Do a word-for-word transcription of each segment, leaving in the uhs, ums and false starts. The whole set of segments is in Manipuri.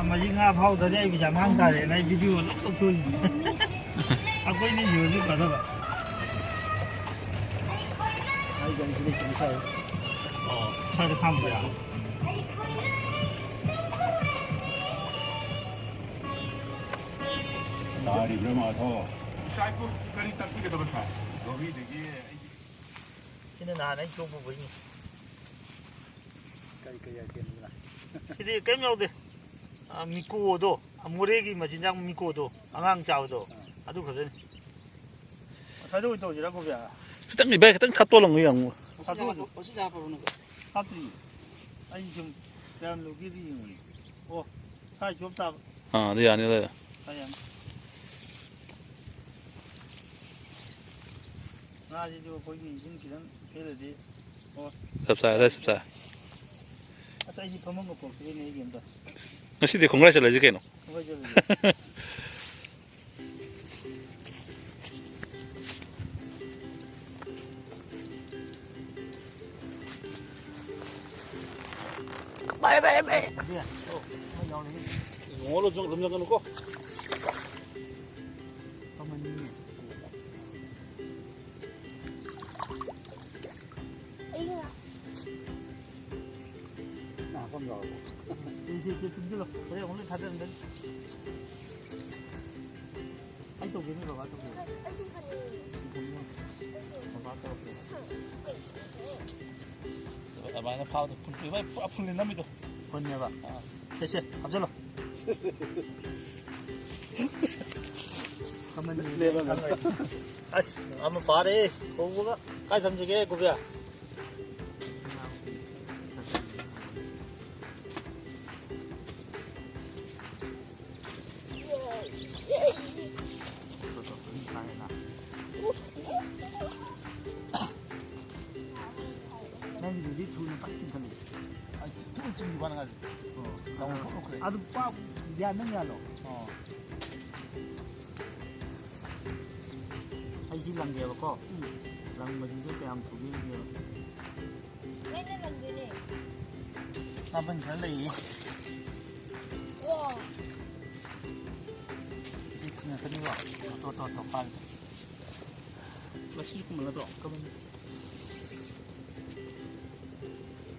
ꯃꯁꯤ ꯉꯥ ꯐꯥꯎꯗ꯭ꯔꯗꯤ ꯑꯩ ꯄꯩꯁꯥ ꯃꯥꯡ ꯇꯥꯔꯦꯅ ꯑꯩ ꯚꯤꯗꯤꯑꯣ ꯂꯣꯏ ꯂꯧꯊꯣꯛꯏ꯫ ꯑꯩꯈꯣꯏꯅꯤ ꯌꯣꯜꯂꯤ ꯐꯗꯕ꯫ ꯑꯩ ꯒꯥꯔꯤꯁꯤ ꯂꯩꯇꯕ ꯁꯥꯏ꯫ ꯑꯣ, ꯁ꯭ꯋꯥꯏꯗ ꯈꯥꯝꯕ ꯌꯥ꯫ ꯇꯥꯔꯤꯕ꯭ꯔꯥ ꯃꯥꯊꯣ? ꯉꯁꯥꯏꯕꯨ ꯀꯔꯤ ꯇꯥꯛꯄꯤꯒꯗꯕ ꯁꯥꯔ? ꯂꯧꯕꯤꯗꯒꯤ ꯑꯩꯒꯤ ꯁꯤꯅ ꯅꯍꯥꯟ ꯑꯩ ꯆꯣꯞꯄꯨꯕꯩꯅꯤ꯫ ꯀꯔꯤ ꯀꯔꯤ item ꯅꯣ? ꯁꯤꯗꯤ ꯀꯔꯤꯝ ꯌꯥꯎꯗꯦ꯫ ꯑ, ꯃꯤꯀꯣꯗꯣ, ꯑ, ꯃꯣꯔꯦꯒꯤ ꯃꯆꯤꯟꯖꯥꯛ ꯃꯤꯀꯣꯗꯣ, ꯑꯉꯥꯡ ꯆꯥꯕꯗꯣ, ꯑꯗꯨ ꯈꯛꯇꯅꯤ꯫ ꯉꯁꯥꯏꯗ ꯑꯣꯏꯅ ꯇꯧꯁꯤꯔꯥ, ꯀꯣꯕꯤꯌꯥ? ꯈꯤꯇꯪ, ꯏꯕꯥꯏ, ꯈꯤꯇꯪ ꯊꯥꯠꯇꯣꯛꯂꯝꯒ ꯌꯦꯡꯉꯨ꯫ ꯉꯁꯤꯗꯤ ꯍꯥꯞꯄ-, ꯉꯁꯤꯗꯤ ꯍꯥꯞꯄꯕꯣ ꯅꯪ? ꯍꯥꯞꯇ꯭ꯔꯤ꯫ ꯑꯩ ꯁꯨꯝ ꯀꯌꯥꯝ ꯂꯨꯒꯦꯗꯤ ꯌꯦꯡꯕꯅꯤ꯫ ꯑꯣ, ꯁ꯭ꯋꯥꯏ ꯆꯣꯞ ꯇꯥꯕ꯫ ꯑꯥ, ꯑꯗꯨ ꯌꯥꯅꯤ, ꯑꯗꯨ ꯌꯥꯅꯤ꯫ ꯁ꯭ꯋꯥꯏ ꯌꯥꯅꯤ꯫ ꯉꯥꯁꯤꯁꯨ ꯑꯩꯈꯣꯏꯒꯤ ꯏꯟꯖꯤꯟ ꯈꯤꯇꯪ ꯐꯦꯜꯂꯗꯤ, ꯑꯣ꯫ ꯆꯞ ꯆꯥꯔꯦ, ꯑꯗꯥꯏ ꯆꯞ ꯆꯥꯔꯦ꯫ ꯑꯁ, ꯑꯩꯗꯤ ꯐꯝꯐꯝꯒ ꯄꯣꯛꯇ꯭ꯔꯤꯅꯦ ꯑꯩꯒꯤ ꯑꯝꯇ꯫ ꯉꯁꯤꯗꯤ ꯈꯣꯡꯒ꯭ꯔꯥꯏ ꯆꯠꯂꯁꯤ ꯀꯩꯅꯣ꯫ ꯈꯣꯡꯒ꯭ꯔꯥꯏ ꯆꯠꯂꯁꯤ꯫ ꯕꯥꯏ, ꯕꯥꯏ, ꯕꯥꯏ꯫ ꯏꯕꯨꯡꯉꯣ, ꯂꯣꯏ ꯆꯪ-, ꯂꯣꯏ ꯆꯪꯒꯅꯨꯀꯣ꯫ ꯀꯃꯟꯅꯤꯅꯦ꯫ ꯉꯥ ꯍꯥꯞꯐꯝ ꯌꯥꯎꯔꯕꯣ? ꯁꯤ, ꯁꯤ, ꯁꯤ, ꯇꯨꯝꯁꯤꯜꯂꯣ꯫ ꯍꯣꯔꯦꯟ ꯑꯃꯨꯛ ꯂꯣꯏ ꯊꯥꯗꯔꯝꯒꯅꯤ꯫ ꯑꯩ ꯇꯧꯒꯦꯅꯦ, ꯕꯕꯥ ꯇꯧꯒꯦ꯫ ꯕꯕꯥ ꯇꯧꯔꯛꯀꯦ꯫ ꯑꯗꯨꯃꯥꯏꯅ ꯐꯥꯕꯗꯣ ꯐꯨꯜ, ꯏꯕꯥꯏ ꯄꯨꯔꯥ ꯐꯨꯜꯅꯤ ꯅꯝꯃꯤꯗꯣ꯫ ꯐꯨꯜꯅꯦꯕ? ꯑꯥ꯫ ꯁꯦ, ꯁꯦ, ꯍꯥꯞꯆꯜꯂꯣ꯫ ꯀꯃꯟꯅꯤ꯫ ꯑꯁ, ꯑꯃ ꯐꯥꯔꯦ꯫ ꯀꯧꯕꯒ꯫ ꯀꯥꯏ ꯊꯝꯁꯤꯒꯦ, ꯒꯣꯕꯤꯌꯥ? ꯅꯪꯒꯤꯗꯨꯗꯤ ꯊꯨꯅ ꯄꯥꯏ ꯆꯤꯡꯈꯠꯂꯛꯏ꯫ ꯑꯁ, ꯊꯨꯅ ꯆꯤꯡꯈꯤꯕ ꯅꯪ ꯍꯥꯏꯁꯦ꯫ ꯑꯣ, ꯂꯪ ꯑꯗꯨ, ꯊꯣꯛꯂꯛꯈ꯭ꯔꯦ꯫ ꯑꯗꯨ ꯄꯥꯛ ꯌꯥ-, ꯅꯪ ꯌꯥꯜꯂꯣ꯫ ꯑꯣ꯫ ꯑꯩ ꯁꯤ ꯂꯪꯒꯦꯕꯀꯣ꯫ ꯎꯝ꯫ ꯂꯪꯕꯁꯤꯁꯨ ꯀꯌꯥꯝ ꯊꯨꯒꯦ ꯌꯦꯡꯒꯦꯕ꯫ ꯑꯩꯅ ꯂꯪꯗꯣꯏꯅꯦ꯫ ꯉꯥꯄꯟ ꯈꯔ ꯂꯩꯌꯦ꯫ ꯉꯥꯛꯇꯅꯤꯀꯣ꯫ ꯇꯣ, ꯇꯣ, ꯇꯣ, ꯐꯥꯔꯦ꯫ ꯉꯁꯤ ꯀꯨꯝꯕ ꯅꯠꯇ꯭ꯔꯣ? ꯀꯃꯥꯏꯅ?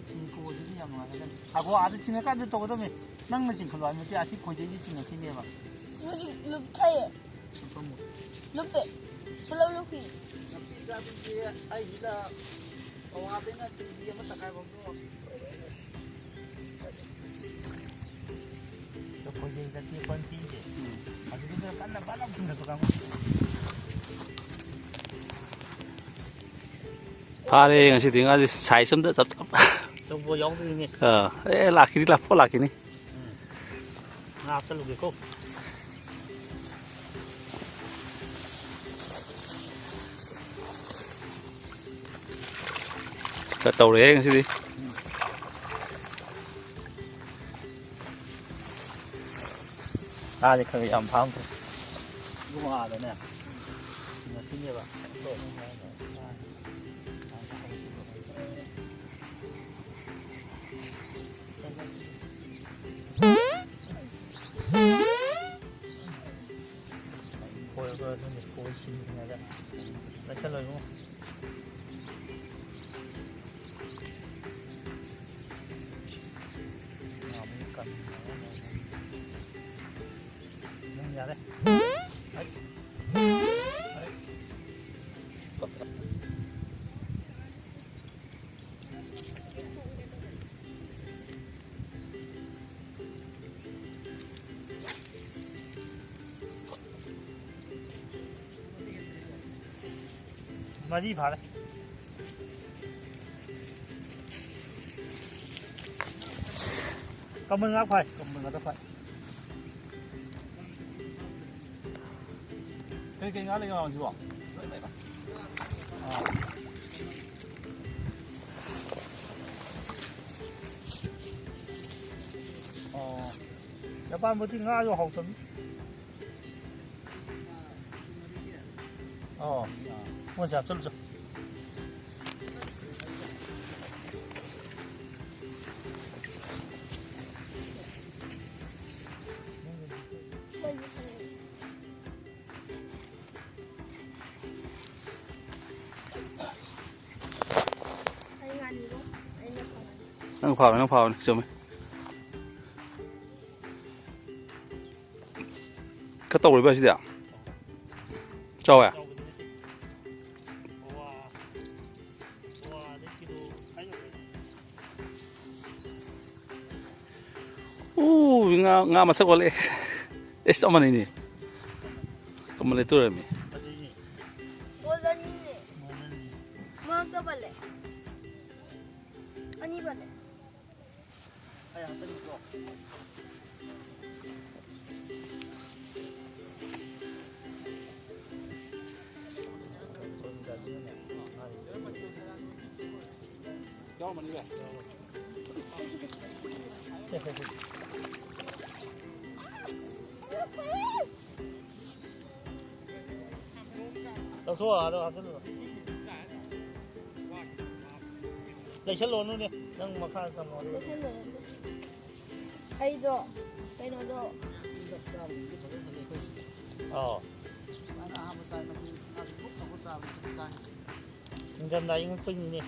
ꯆꯤꯡꯀꯣꯏꯁꯤꯗꯤ ꯌꯥꯝ ꯅꯨꯡꯉꯥꯏꯒꯗꯕꯅꯤ꯫ ꯉꯥꯏꯈꯣ, ꯑꯥꯗ ꯆꯤꯡꯉꯀꯥꯟꯗ ꯇꯧꯒꯗꯕꯅꯤ꯫ ꯅꯪꯅ ꯆꯤꯡꯈꯠꯂꯣ ꯍꯥꯏꯕ ꯅꯠꯇꯦ, ꯑꯁꯤ ꯈꯣꯏꯗꯩꯁꯤ ꯆꯤꯡꯉꯛꯈꯤꯅꯦꯕ꯫ ꯍꯧꯖꯤꯛ ꯂꯨꯞꯊꯩꯌꯦ꯫ ꯂꯨꯞꯄꯝꯃꯣ꯫ ꯂꯨꯞꯄꯦ꯫ ꯄꯨꯂꯞ ꯂꯨꯞꯈꯤ꯫ ꯅꯥꯄꯤ ꯆꯥꯕꯤꯁꯦ ꯑꯩꯁꯤꯗ ꯄꯋꯥꯗꯩꯅ ꯀꯦ ꯖꯤ ꯑꯃ ꯇꯪꯈꯥꯏ ꯐꯥꯎꯗꯣꯛ ꯑꯩꯈꯣꯏꯒꯤ ꯇꯦꯛꯄ ꯅꯨꯄꯤꯁꯦ꯫ ꯎꯝ꯫ ꯑꯗꯨꯗꯨꯅ ꯀꯟꯅ ꯕꯥ ꯂꯥꯎ ꯆꯤꯡꯈꯠꯄ ꯀꯥꯡꯕꯨ꯫ ꯐꯥꯔꯦ ꯉꯁꯤꯗꯤ ꯉꯥꯁꯦ size ꯑꯝꯗ ꯆꯞ ꯆꯞ꯫ ꯑꯆꯧꯕ ꯌꯥꯎꯗꯣꯏꯅꯦ꯫ ꯑꯥ, ꯑꯦ, ꯂꯥꯛꯈꯤꯅꯤ, ꯂꯥꯛꯄ ꯂꯥꯛꯈꯤꯅꯤ꯫ ꯎꯝ꯫ ꯉꯥ ꯍꯥꯞꯆꯜꯂꯨꯒꯦꯀꯣ꯫ ꯈꯔ ꯇꯧꯔꯦꯍꯦ ꯉꯁꯤꯗꯤ꯫ ꯉꯥꯁꯦ ꯈꯔ ꯌꯥꯝ ꯐꯥꯔꯝꯗ꯭ꯔꯦ꯫ ꯏꯕꯨꯡꯉꯣ ꯑꯥꯗꯅꯦ꯫ ꯉꯁꯤꯅꯦꯕ꯫ ꯍꯣꯏ, ꯍꯣꯏ, ꯑꯗꯨꯅꯤ꯫ ꯈꯣꯏ ꯁꯤꯟꯅꯤꯡꯉꯥꯏꯗ꯫ ꯂꯩꯁꯜꯂꯣ ꯏꯕꯨꯡꯉꯣ꯫ ꯎꯝ, ꯌꯥꯔꯦ꯫ ꯃꯔꯤ ꯐꯥꯔꯦ꯫ ꯀꯃꯟ ꯉꯥ ꯐꯥꯏ, ꯀꯃꯟ ꯉꯥꯛꯇ ꯐꯥꯏ꯫ ꯀꯔꯤ ꯀꯔꯤ ꯉꯥ ꯂꯩꯒꯦ ꯃꯥꯃꯁꯤꯕꯣ? ꯂꯣꯏ ꯂꯩꯕ? ꯑꯥ꯫ ꯑꯣ꯫ ꯖꯄꯥꯟ ꯕꯣꯇꯤ ꯉꯥꯁꯨ ꯍꯥꯎꯇꯕꯅꯤ꯫ ꯑꯣ꯫ ꯃꯣꯏꯁꯦ ꯍꯥꯞꯆꯜꯂꯨ ꯆꯣ꯫ ꯅꯪ ꯐꯥꯕꯅꯤ, ꯅꯪ ꯐꯥꯕꯅꯤ, ꯆꯨꯝꯃꯤ꯫ ꯈꯔ ꯇꯧꯔꯣꯏꯕ ꯁꯤꯗꯤ? ꯆꯥꯎꯋꯦ? ꯎ, ꯉꯥ, ꯉꯥ ꯃꯁꯛ ꯑꯣꯜꯂꯛꯑꯦ꯫ ꯑꯦꯁ, ꯑꯃꯅꯤꯅꯦ꯫ ꯀꯃꯟ ꯂꯩꯇꯣꯏꯔꯝꯃꯤ꯫ ꯃꯣꯜꯗꯅꯤꯅꯦ꯫ ꯃꯣꯜꯗ ꯄꯜꯂꯦ꯫ ꯑꯅꯤ ꯄꯜꯂꯦ꯫ ꯂꯧꯊꯣꯛꯑꯣ, ꯑꯗꯣ ꯍꯥꯞꯆꯤꯜꯂꯨꯔꯣ꯫ ꯂꯩꯁꯜꯂꯣꯅꯨꯅꯦ, ꯅꯪ ꯃꯈꯥ ꯊꯝꯃꯣ, ꯑꯗꯨꯒ꯫ ꯂꯩꯁꯜꯂꯣꯅꯨ꯫ ꯑꯩꯗꯣ, ꯀꯩꯅꯣꯗꯣ꯫ ꯑꯥꯎ꯫ ꯅꯤꯡꯊꯝꯊꯥ ꯏꯪꯉꯛꯄꯩꯅꯤꯅꯦ꯫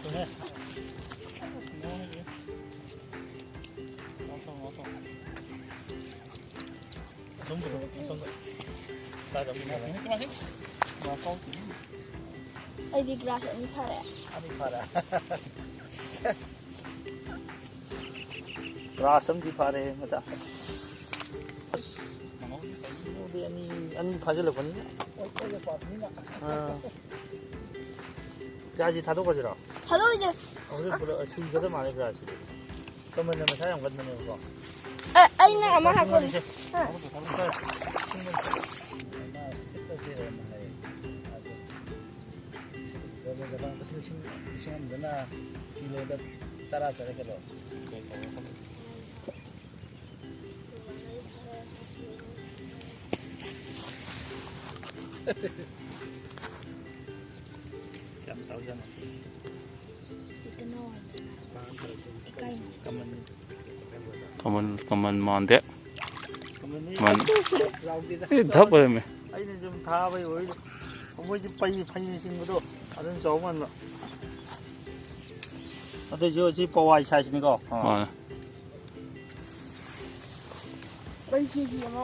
ꯆꯨꯝꯃꯦ꯫ ꯑꯁꯣꯝ ꯄꯨꯊꯣꯛ, ꯑꯁꯣꯝꯗ꯫ ꯀꯥꯏꯗ ꯑꯃꯨꯛ ꯌꯦꯡꯉꯦ? ꯑꯩꯗꯤ ꯒ꯭ꯂꯥꯁ ꯑꯅꯤ ꯐꯥꯔꯦ꯫ ꯑꯅꯤ ꯐꯥꯔꯦ꯫ ꯒ꯭ꯂꯥꯁ ꯑꯃꯗꯤ ꯐꯥꯔꯦ, ꯃꯆꯥ꯫ ꯑꯁ, ꯃꯉꯣꯟꯗꯤ ꯑꯅꯤ, ꯑꯅꯤ ꯐꯥꯖꯤꯜꯂꯛꯄꯅꯤꯅ꯫ ꯑꯥ꯫ ꯄꯤꯌꯥꯁꯤ ꯊꯥꯗꯣꯛꯈ꯭ꯔꯁꯤꯔꯣ? ꯊꯥꯗꯣꯛꯑꯣꯏꯁꯦ꯫ ꯍꯧꯖꯤꯛ ꯄꯨꯂꯞ ꯁꯤꯒꯗꯕ ꯃꯥꯜꯂꯦ ꯄꯤꯌꯥꯁꯤꯗꯤ꯫ ꯀꯃꯟꯅ ꯃꯁꯥ ꯌꯥꯝ ꯀꯟꯕꯅꯦꯕꯀꯣ꯫ ꯑ, ꯑꯩꯅ ꯑꯃ ꯍꯥꯞꯄꯅꯤ꯫ ꯁꯦ꯫ ꯍꯥ? ꯃꯥ ꯁꯤꯠꯂꯁꯦꯅ ꯍꯥꯏꯌꯦ꯫ ꯑꯗꯣ ꯁꯤꯠꯂꯒ ꯂꯨꯄꯥ ꯂꯤꯁꯤꯡ, ꯂꯤꯁꯤꯡ ꯑꯃꯗꯅ ꯀꯤꯂꯣꯗ ꯇꯔꯥ ꯆꯠꯂꯦ ꯀꯩꯅꯣ꯫ ꯀꯌꯥꯝ ꯆꯥꯎꯖꯥꯠꯅꯣ? ꯀꯃꯟ, ꯀꯃꯟ ꯃꯥꯟꯗꯦ꯫ ꯀꯃꯟ꯫ ꯑꯦ, ꯙꯞ ꯑꯣꯏꯔꯝꯃꯦ꯫ ꯑꯩꯅ ꯁꯨꯝ ꯊꯥꯕꯩ ꯑꯣꯏ꯫ ꯃꯣꯏꯗꯤ ꯄꯩ, ꯐꯩꯅ ꯆꯤꯡꯕꯗꯣ ꯑꯗꯨꯅ ꯆꯥꯎ ꯃꯥꯟꯕ꯫ ꯑꯗꯨꯏꯁꯨ ꯁꯤ ꯄꯋꯥꯏ sizeꯅꯤꯀꯣ꯫ ꯑꯥ꯫ ꯍꯣꯏ꯫ ꯑꯩ ꯀꯦ ꯖꯤ ꯑꯃ꯫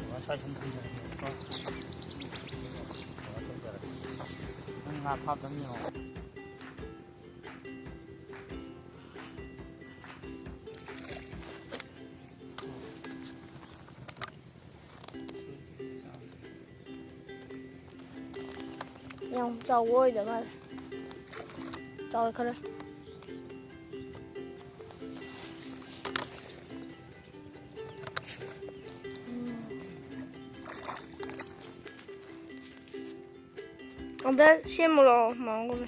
ꯉꯁꯥꯏ ꯁꯨꯝ ꯊꯝꯖꯔꯒꯦꯀꯣ꯫ ꯀꯩꯅꯣ ꯇꯧꯖꯔꯒꯦ꯫ ꯅꯪ ꯉꯥ ꯐꯥꯕꯗꯪ ꯌꯦꯡꯉꯣ꯫ ꯌꯥꯝ ꯆꯥꯎꯕ ꯑꯣꯏꯗ ꯃꯥꯜꯂꯦ꯫ ꯆꯥꯎꯋꯦ ꯈꯔ꯫ ꯎꯝ꯫ ꯑꯝꯇ ꯁꯦꯝꯃꯨ ꯂꯥꯛꯑꯣ, ꯃꯥꯡꯒꯣꯜ꯫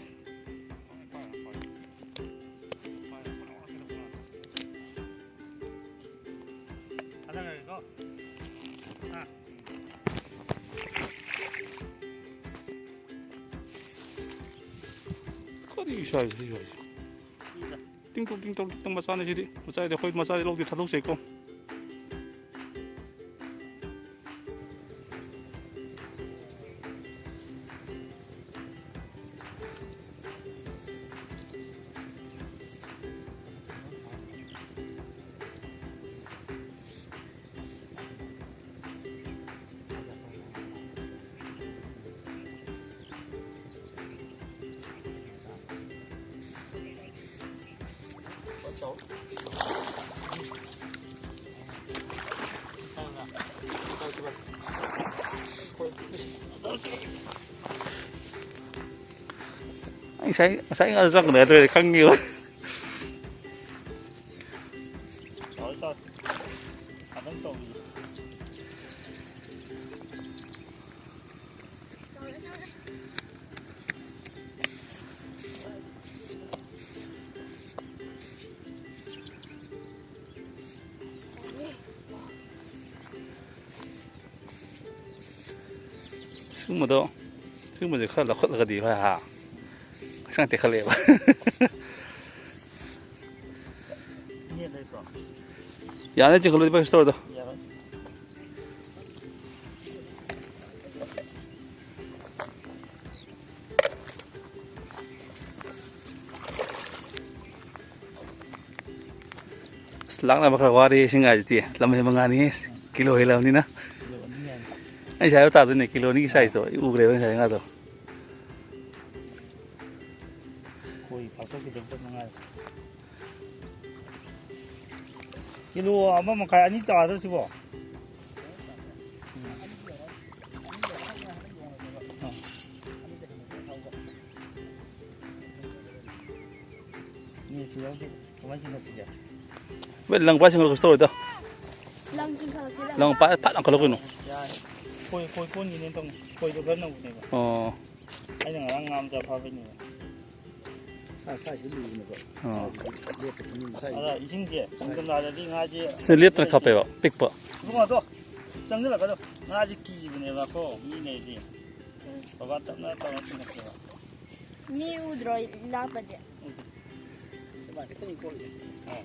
ꯀꯔꯤ ꯁꯥꯏ ꯁꯤ ꯁꯥꯏꯁꯦ? ꯇꯤꯡꯇꯣꯛ, ꯇꯤꯡꯇꯣꯛ, ꯇꯤꯡꯇꯣꯛ ꯃꯆꯥꯅꯤ ꯁꯤꯗꯤ꯫ ꯃꯆꯥꯗꯤ ꯑꯩꯈꯣꯏ ꯃꯆꯥꯗꯤ ꯂꯧꯗꯦ, ꯊꯥꯗꯣꯛꯆꯩꯀꯣ꯫ ꯑꯩ ꯉꯁꯥꯏ, ꯉꯁꯥꯏ ꯉꯥꯗꯣ ꯆꯪꯒꯅꯤ ꯍꯥꯏꯗ꯭ꯔꯗꯤ ꯈꯪꯉꯦꯕ꯫ ꯆꯥꯎꯔꯦ, ꯆꯥꯎꯔꯦ꯫ ꯑꯗꯨꯝ ꯇꯧꯕꯤꯌꯨ꯫ ꯁꯤꯒꯨꯝꯕꯗꯣ, ꯁꯤꯒꯨꯝꯕꯁꯦ ꯈꯔ ꯂꯧꯈꯠꯂꯒꯗꯤ ꯍꯣꯏ ꯍꯥ, ꯍꯛꯆꯥꯡ ꯇꯦꯛꯈꯠꯂꯛꯑꯦꯕ꯫ ꯌꯥꯅꯤ, ꯆꯤꯡꯈꯠꯂꯨꯗꯤ ꯀꯩꯁꯨ ꯇꯧꯔꯣꯏꯗ꯫ ꯑꯁ, ꯂꯥꯛꯅꯕ ꯈꯔ ꯋꯥꯔꯦ ꯁꯤ ꯉꯥꯁꯤꯗꯤ꯫ ꯂꯝꯍꯦꯟꯕ ꯉꯥꯅꯤ, ꯀꯤꯂꯣ ꯍꯦꯜꯂꯕꯅꯤꯅ꯫ ꯀꯤꯂꯣ ꯑꯅꯤ ꯍꯦꯟꯅ꯫ ꯑꯩ ꯉꯁꯥꯏ ꯍꯥꯏꯕ ꯇꯥꯗꯣꯏꯅꯦ, ꯀꯤꯂꯣ ꯑꯅꯤꯒꯤ ꯁꯥꯏꯖꯇꯣ ꯑꯩ ꯎꯈ꯭ꯔꯦꯕ ꯉꯁꯥꯏ ꯉꯥꯗꯣ꯫ ꯈꯣꯏ ꯐꯥꯛꯇꯣꯛꯈꯤꯗꯕꯇ ꯉꯥꯏꯔꯦ꯫ ꯀꯤꯂꯣ ꯑꯃ ꯃꯈꯥꯏ, ꯑꯅꯤ ꯇꯥꯗ꯭ꯔꯣ ꯁꯤꯕꯣ? ꯅꯦꯠꯁꯨ ꯌꯥꯎꯗꯦ꯫ ꯀꯃꯥꯏꯅ ꯆꯤꯡꯈꯠꯁꯤꯒꯦ? ꯂꯪ ꯄꯥꯏ ꯆꯤꯡꯈꯠꯂꯛꯄꯁꯨ ꯇꯧꯔꯣꯏꯗ꯫ ꯂꯪ ꯆꯤꯡꯈꯠꯂꯛꯁꯤ, ꯂꯪ꯫ ꯂꯪ ꯄꯥꯏ ꯐꯠ ꯂꯪꯈꯠꯂꯛꯄ ꯀꯩꯅꯣ꯫ ꯌꯥꯏ꯫ ꯈꯣꯏ, ꯈꯣꯏ ꯀꯣꯟꯒꯤꯅꯦ ꯇꯧꯅꯤ꯫ ꯈꯣꯏꯗꯣ ꯈꯔ ꯅꯧꯕꯅꯦꯕ꯫ ꯑꯣ꯫ ꯑꯩꯅ ꯉꯔꯥꯡ ꯉꯥ ꯃꯆꯥ ꯐꯥꯕꯩꯅꯦꯕ꯫ ꯁꯥ-, ꯁꯥꯏꯁꯤ ꯂꯨꯕꯅꯦꯕ꯫ ꯑꯣ꯫ ꯁꯥꯏꯁꯤꯗꯤ ꯂꯦꯞꯄ ꯊꯝꯃꯤ, ꯁꯥꯏꯁꯤꯗꯤ꯫ ꯑꯗ ꯏꯁꯤꯡꯁꯦ ꯁꯥꯏ-, ꯅꯤꯡꯊꯝꯊꯥꯗꯗꯤ ꯉꯥꯁꯦ ꯁꯤꯗ ꯂꯦꯞꯇꯅ ꯀꯥꯞꯄꯦꯕ, ꯄꯤꯛꯄ꯫ ꯏꯕꯨꯡꯉꯣ, ꯑꯗꯣ ꯆꯪꯁꯤꯜꯂꯛꯀꯗꯣ꯫ ꯉꯥꯁꯦ ꯀꯤꯕꯅꯦꯕꯀꯣ, ꯃꯤ ꯂꯩꯔꯗꯤ꯫ ꯕꯕꯥ ꯇꯞꯅ ꯇꯧꯔ ꯆꯤꯡꯈꯠꯁꯦꯕ꯫ ꯃꯤ ꯎꯗ꯭ꯔꯣ ꯂꯥꯞꯄꯗꯤ? ꯎꯗꯦ꯫ ꯁꯤꯃ ꯈꯤꯇꯪ ꯀꯣꯏꯁꯦ꯫ ꯑꯥ꯫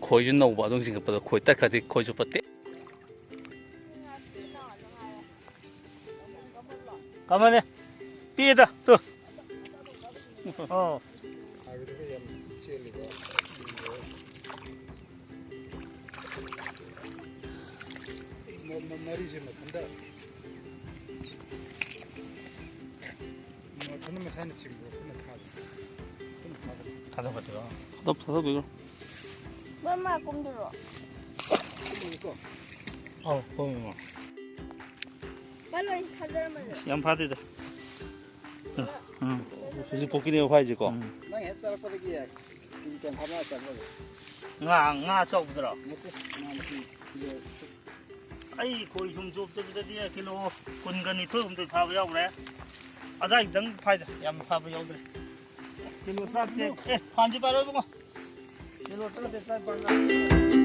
ꯈꯣꯏꯁꯨ ꯅꯧꯕ, ꯑꯗꯨꯝ ꯆꯤꯡꯈꯠꯄꯗ ꯈꯣꯏ ꯇꯠꯈ꯭ꯔꯗꯤ ꯈꯣꯏꯁꯨ ꯄꯠꯇꯦ꯫ ꯀꯃꯥꯏꯅ? ꯄꯤꯗ, ꯇꯨ꯫ ꯑꯣ꯫ ꯍꯥꯏꯕꯗꯨꯒ ꯌꯥꯝ ꯆꯦꯜꯂꯤꯕ꯫ ꯃ-, ꯃ-, ꯃꯔꯤꯁꯦ ꯃꯊꯟꯇ, ꯃꯊꯟꯇ ꯃꯁꯥꯅ ꯆꯤꯡꯕ ꯑꯩꯈꯣꯏꯅ ꯊꯥꯕ꯫ ꯑꯩꯈꯣꯏꯅ ꯊꯥꯕ꯫ ꯊꯥꯗꯣꯛꯈ꯭ꯔꯁꯤꯔꯣ? ꯊꯥꯗꯣꯛ-, ꯊꯥꯗꯣꯛꯄꯤꯔꯣ꯫ ꯃꯃꯥ ꯀꯨꯝꯗꯣꯏꯔꯣ? ꯀꯨꯝꯃꯤꯀꯣ꯫ ꯑꯧ, ꯀꯨꯝꯃꯤ, ꯃꯥ꯫ ꯃꯥ ꯂꯣꯏ ꯊꯥꯖꯔꯝꯃꯁꯦ꯫ ꯌꯥꯝ ꯐꯥꯗꯦꯗ꯫ ꯎꯝ꯫ ꯍꯧꯖꯤꯛ ꯄꯣꯛꯀꯤꯅꯦꯕ ꯐꯥꯏꯁꯦꯀꯣ? ꯎꯝ꯫ ꯅꯪ ꯍꯦꯛ ꯆꯠꯂꯛꯄꯗꯒꯤ ꯀꯦꯖꯤ ꯀꯌꯥꯝ ꯐꯥꯅ ꯆꯠꯂꯒꯦ? ꯉꯥ, ꯉꯥ ꯑꯆꯧꯕꯗꯨꯔꯣ? ꯅꯠꯇꯦ, ꯉꯥ ꯃꯁꯤꯡ ꯀꯤꯂꯣ ꯑꯩ ꯈꯣꯏ ꯁꯨꯝ ꯆꯣꯞꯇꯕꯤꯗꯗꯤ ꯀꯤꯂꯣ ꯀꯨꯟꯒ ꯅꯤꯊꯣꯏ ꯍꯨꯝꯗꯣꯏ ꯐꯥꯕ ꯌꯥꯎꯈ꯭ꯔꯦ꯫ ꯑꯗꯥꯏꯗꯪ ꯐꯥꯏꯗ, ꯌꯥꯝ ꯐꯥꯕ ꯌꯥꯎꯗ꯭ꯔꯦ꯫ ꯀꯤꯂꯣ ꯇꯔꯥꯇꯔꯦꯠ꯫ ꯑꯦ, ꯐꯥꯟꯁꯤ ꯄꯥꯏꯔꯣ ꯏꯕꯨꯡꯉꯣ꯫ ꯀꯤꯂꯣ ꯇꯔꯥꯇꯔꯦꯠ ꯇꯔꯥꯅꯤꯄꯥꯟ꯫